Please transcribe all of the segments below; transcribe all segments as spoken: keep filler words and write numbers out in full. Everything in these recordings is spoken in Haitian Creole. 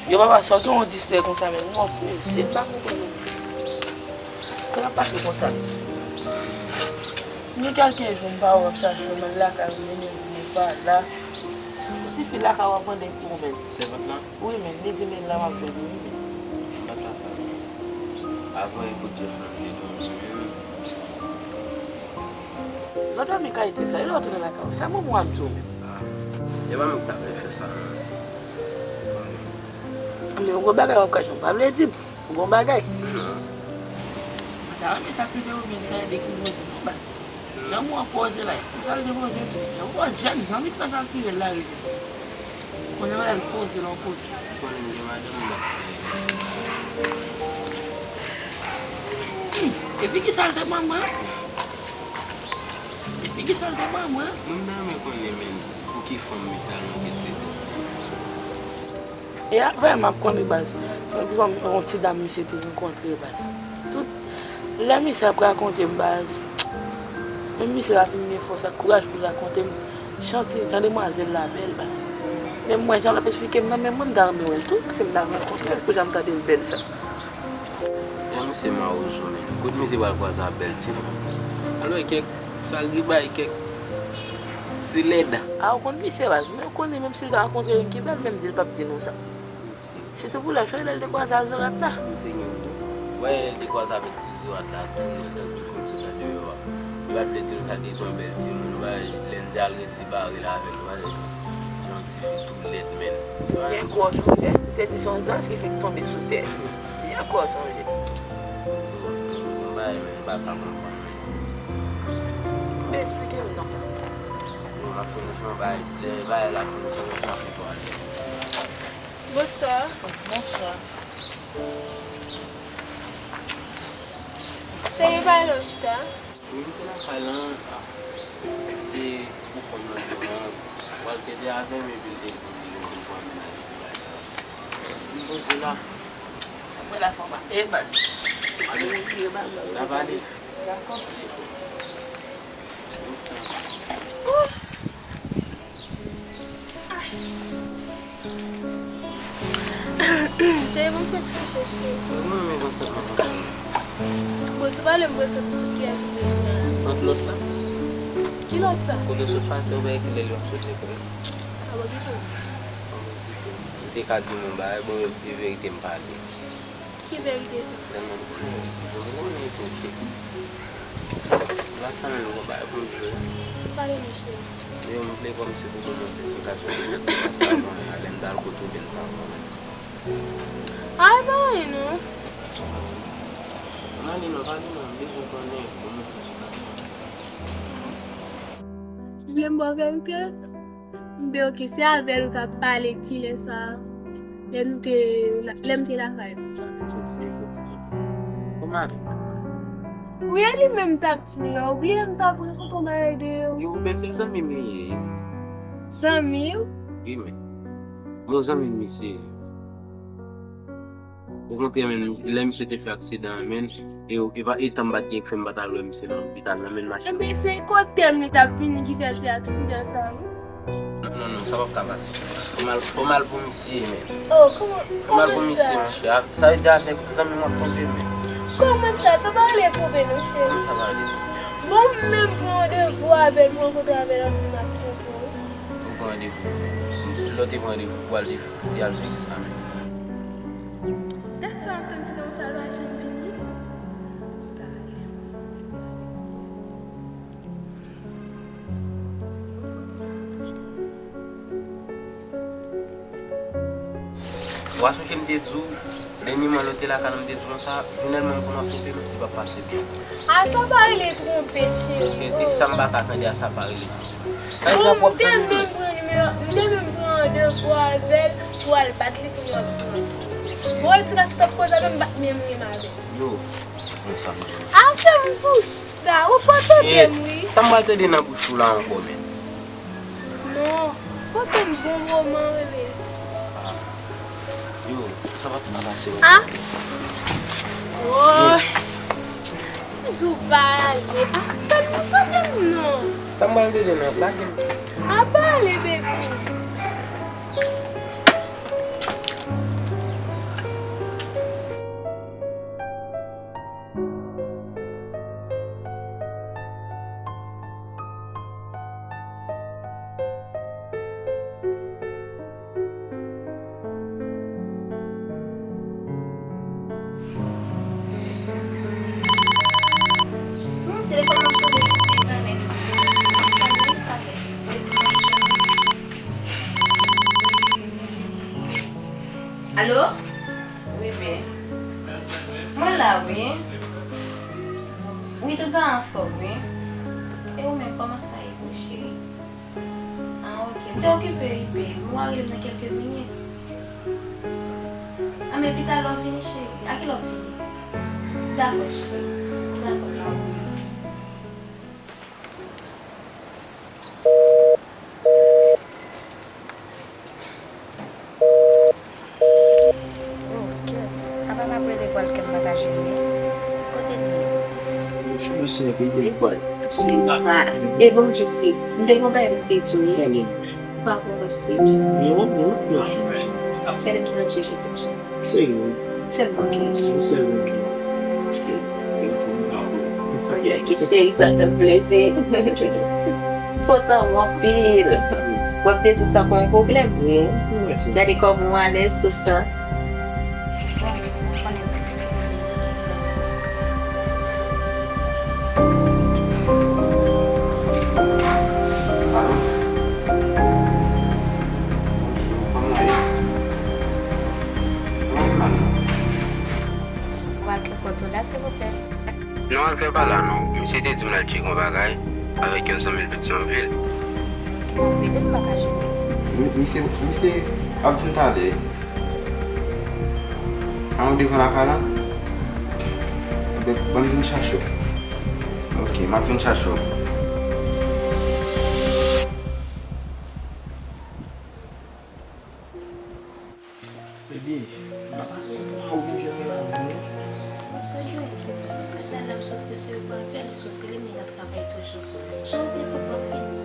Yo papa, sa w gen yon distrè konsa menm, ou anpil, se pa konprann. Sa k ap pase konsa? Gen kèlke jou m pa wè w ap chache w, m al lakay ou, men ou di w pa la. Tifi lakay w ap mande pou ou menm. Sèvant lan? Wi, men li di men la m ap jwenn li, wi, men. Sèvant lan pa la. Avan e pou Jeff lan te tonbe, men. Lòt fanmi kay te fè, lè w tounen lakay ou, sa manman w ap di w menm? Ah, e pa mwen ki ta vle fè sa, non. Men yon gwo bagay w ap kache, w pa vle di m. Yon gwo bagay. Non. Mwen ta renmen sa k rive ou, men sa e de ki poze non, baz. Jan mwen poze la, e konsa l te poze tou. Yon gwo jèn, zanmi, sa k rive l la rive. Konnen wè l poze l yon kote. Konnen m gen madanm m ap fè. Hmm, e figi sa l te ban mwen? E figi sa l te ban mwen? Mwen ta renmen konnen, men, pou ki fanm li pral nan tèt li tou. E apre m ap konnen baz. Se yon ti fanm, yon ti dam misye te rankontre baz. Tout lè misye ap rakonte m baz. Menm misye la fin gen fòs ak kouraj pou l rakonte m jan ti, jan demwazèl la bèl baz. Menm mwen, jan l ap esplike m nan, menm mwen m ta renmen wè l tou, paske m ta rankontre l pou jan m tande l bèl sa. Jan misye mawozo, men. Kot misye pral kwaze ak bèl ti fanm? Alò, e kèk, sa l gen bay kèk ti lèd. A, ou konn misye baz, men ou konnen menm si l ta rankontre youn ki bèl, menm di l p ap di nou sa. Sitou pou lè, chonje lè l te kwaze a Zorat la. Misye gen gou. Wè, lè l te kwaze avèk ti Zorat la, tou, mwen tankou konn sot nan deyò a. Li pa t vle di m sa te yon bèl timoun, ou pa lè n te al resepare l avè l, ou pa jan ti fi tou lèd, men. Li ankò sonje, li te di se yon zanj ki fin tonbe sou tè. Li ankò sonje. Yon bagay, men, m pa ka konprann, men. Esplike m non. Yo, m ap fè yon bagay, lè bagay la fini, m ap fè yon bagay. Bonswa. Bonswa. Cheri, pa lè w chita. Wi, m te lakay lan, ah, m te pou kòm nan jan an. Walter te avè m, epi l te di m li gen pou l pran mennaj li bay sa. M poze la. Mwen la fò pa. E baz. Se pa mwen ki gen baz la. N a pale. Dakò. Cheri, ban m fè ti recherche. Mwen menm, mwen sèlman konprann. Bon, si w pale m, mwen sèlman sou kiyès ou bezwen la. Ant lòt la. Ki lòt sa? Kote w sot pase, ou wè ki lè li ap sot lekòl. A bon, ki kote? Ou te ka di m yon bagay, bon, e verite m pale. Ki verite sa? Sèlman m konnen, bon, m konnen tou, cheri. La sa menm, gon bagay pou m di w. Pale non, cheri. Yo, m vle kòm se pou mwen montre eksplikasyon de sa ki pase avan, lè m t al retwouve l sa avan. Ay, pa anyen non. Ann ale non, pale non, m bezwen konnen pou m montre eksplikasyon. Vle m ba w verite? M te oke, se avè l ou t ap pale kilè sa a, lè nou te, lè m te lakay ou. Kòman? Wi, e li menm m t ap di w la, ou bliye m t ap rakonte w bagay de yo. Yo, men se zanmi m li ye. Zanmi w? Wi, men. Bon, zanmi m misye. Okontrè, men, lè misye te fè aksidan an, men, e, e pa, e tan m pa t gen frè, m pa t al wè misye nan lopital nan, men, machin. Enben, se kote m li t ap vini ki fè l fè aksidan sa a, wi. Non, non, non, sa p ap ka pase. Fò m al, fò m al pou misye, men. Oh, kòman, kòman sa? Fò m al pou misye, monchè. A, sa vle di avèk zanmi m w ap twonpe, men. Kòman sa? Sa pa rele twonpe, non, cheri. Kòman sa pa rele twonpe? Bon, m menm pran randevou avè l, m rankontre avè l, l ap di m ap twonpe w. Ou pran randevou? Lè w te pran randevou pou al te, te al fè kisa, men? Dat sa m ap tann ti gason sa, l pa janm vini. Talè, m fè ti gade. Ou pa sonje m te di w, dènyèman lè w te lakay la, m te di w konsa, jounèlman m konn w ap twonpe m, li p ap pase byen. A, sa pa rele twonpe, cheri. E, e sa m pa ka tande a, sa pa rele twonpe. Sa vle di ap w ap zanmi m. Bon, m te menm pran nimewo, m te menm pran randevou avè l pou al bat li pou nou ap twonpe. Bon, e ti gason t ap koze avè m, m bat men m menm avè l. Yo, bon, sa m di. A, fè m sou chita, ou fò tande m, wi. Sa m pral tande nan bouch ou la ankò, men. Non, fò tann bon moman, bebe. Ah. Yo, sa pa t ka pase. Ah. Woy. M di w pa ale. Ah, tann, tann m non. Sa m pral tande nan, lage m. Ah, pa ale, bebe. Alo? Wi, bebe. Mwen la, wi. Wi, tout bagay anfòm, wi. E ou menm, kòman sa ye, mon cheri? Ah, ok. M te okipe, wi, bebe. Mwen a rele m nan kèlke minit. Ah, men pita lè w vini, cheri. A kilè w vini? Dakò, cheri. Dakò, bebe. Oh, kèt. Apa m ap rele Paul kè m pa ka jwenn li? Kote l ye? Lekòl. E bon, Jezi, m te gen yon bagay m te di w. Pale. Pa pou lòt fi. Non, non, non. Fè l manje. Serye. Sèlman ki. Sèlman ki. Cheri, sa fè m plezi. Kontan w anpil. W ap te di sa pa yon pwoblèm. Gade kòman w alèz, tou sa. Alo? Bonjou, kòman w ye? Kòman w ye, madanm? Ou al gen kòd ou la, silvouplè? Non, Alfè pa la non. Misye te di m l al tcheke yon bagay avèk yon zanmi l Petyonvil. Ki move li m pa ka jwenn li. Mi-, misye, misye ap vin talè. A, ou devan lakay la? Enben, ban m vin chache w. Ok, m ap vin chache w. Baby, m pa konnen kòman ou vin jwenn mwen la, non. Ou sot jwenn ki tou, se talè m sot resevwa apèl, sot rele m, li nan travay toujou. Jan w te di m, ban m vini.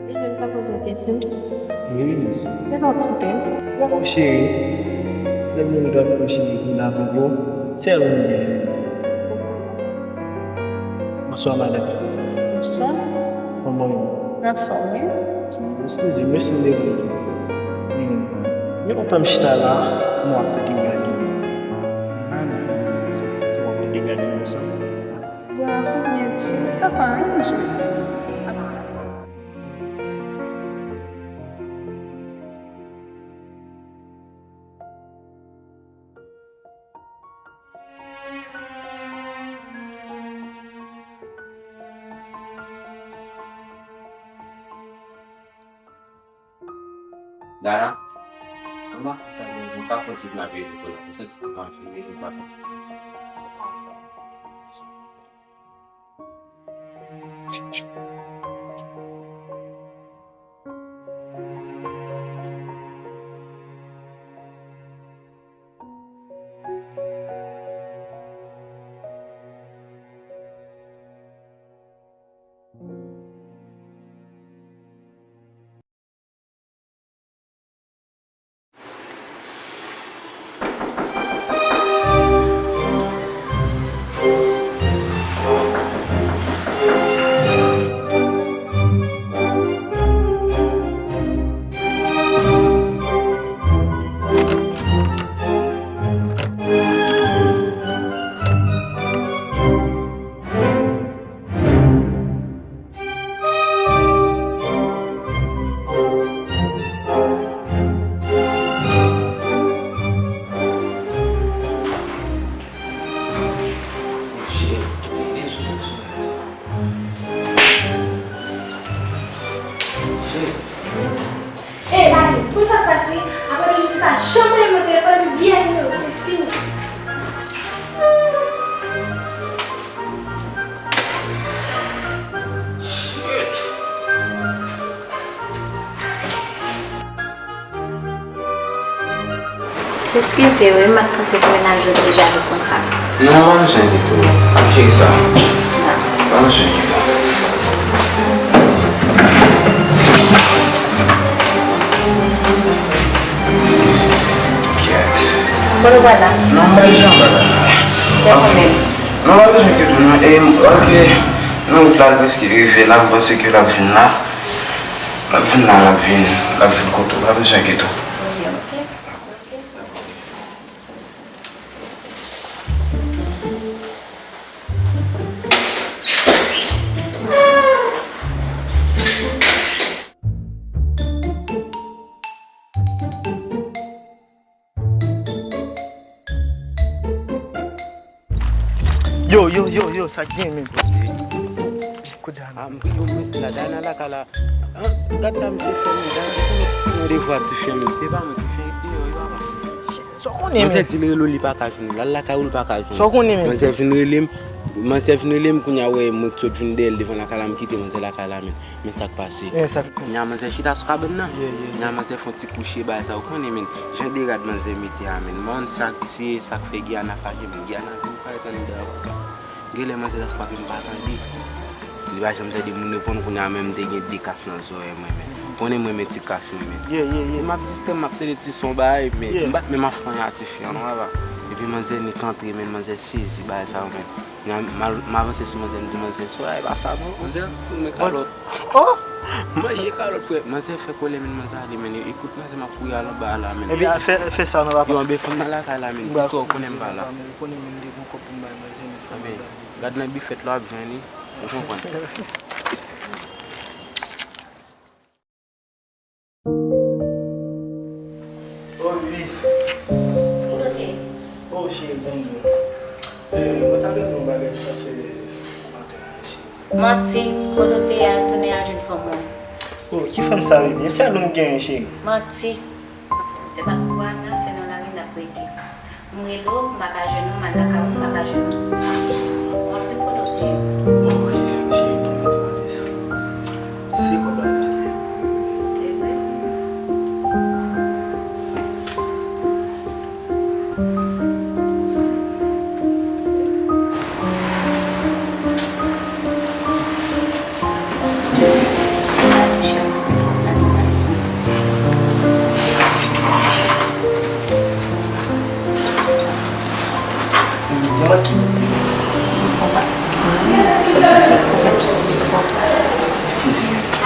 Deja, m ka poze w kesyon? Wi, wi, mesye. Lè w ap kite m? Waw, cheri. Lè moun gad mwen, cheri, vin avèk ou. Sèl ou m gen. Bonswa, madanm. Bonswa. Kòman w ye? Anfòm, wi. Eskize m, si m deranje w. Hmm. Gen lontan m chita la, m wè w ap tande gade m. Ah, non. Se pou w ap tande gade m konsa. Bon, kounye a, sa pa anyen, jis. Dana, kòman ti sa gen, nou ka fè yon ti vin ap ede pou nou, nou santi nou pa fini, nou pa fini. Ey, Dani, konn sa k pase? Aprè de jou, se pa janm rele m nan telefòn epi bliye nimewo m, se fini. Shit. Eskize wi, m pa t panse se mennaj ou te jalou konsa. Non, pa bezwen enkyete w. Pa cheri sa. Pa bezwen enkyete w. Kèt. Kote w pral la? Non, m pa bezwen anba la. Lè konbyen? Non, pa bezwen enkyete w non. E, ok. Nan wout la, l prèske rive la. M panse ke l ap vin la. L ap vin la, l ap vin, l ap vin kote w. Pa bezwen enkyete w. Ok, ok. Dakò. Ok. Dakò. Yo, yo, yo, yo, sa k gen, men? Kout dam. Ah, m priye w, prese la, Dayana lakay la. Ah, gad sa misye fè, men, Dayana, se yon devwa ti fi an, men, se pa mwen ki fè, deyò, e pa mwen. Sa w konnen, men? Manzè di l rele w, li pa ka jwenn ou. L al lakay ou, li pa ka jwenn ou. Sa w konnen, men? Manzè vin rele m, manzè vin rele m, kounye a, wè, mwen k sot vin dèyè l devan lakay la, m kite manzè lakay la, men. Men sa k pase. Men sa k... Kounye a manzè chita sou kabann nan. Yeah, yeah, yeah. Kounye a manzè fè yon ti kouche, bagay sa, ou konnen, men. Jan de rad manzè mete a, men. Mòn sa, se sa k fè Giyana fache, men. Giyana vin parèt anndan, papa. Genlè manzè ta frape m pa tande. Li pa janm tande moun reponn, kounye a menm m te gen de kas nan zòrèy mwen, men. Konnen mwen men ti kas mwen, men. Yeah, yeah, yeah. M ap distè, m ap tande ti son bagay, men. Yeah. M pa t menm ap fè anyen a ti fi an non, papa. Epi manzè nik antre, men, manzè sezi bagay sa yo, men. M, m al, m avanse sou manzè, m di manzè, "Soraya, e pa sa non." Manzè fout mwen kalòt. Oh! Manje kalòt, frè. Manzè fè kòlè, men, manzè ale, men. Ekout, manzè, m ap kouri al anba a la, men. Epi, fè, fè sa non, papa. Yo, anben, fè m nan lakay la, men. Kisa w konnen m pa la. Ou konnen, men, m te gon kòb pou m bay manzè, men, fè m anba. Anben, gad nan bifèt la, w ap jwenn li. Ou konprann. Oh, wi. Kote w te ye? Oh, cheri, bonjou. Eh, mwen ta vle di w yon bagay, sa fè maten an, cheri. Manti, kote w te ye a, tounen al jwenn fanm ou an. Oh, ki fanm sa, baby? E sèl ou m genyen, cheri. Manti. Se pa pou bal nan, se nan lari n ap rete. M rele w, m pa ka jwenn ou, m al lakay ou, m pa ka jwenn ou. W ap di m kote w te ye. Ok, cheri, kenbe tande sa. Se kòb la m ta gen. Se vre? Eskize.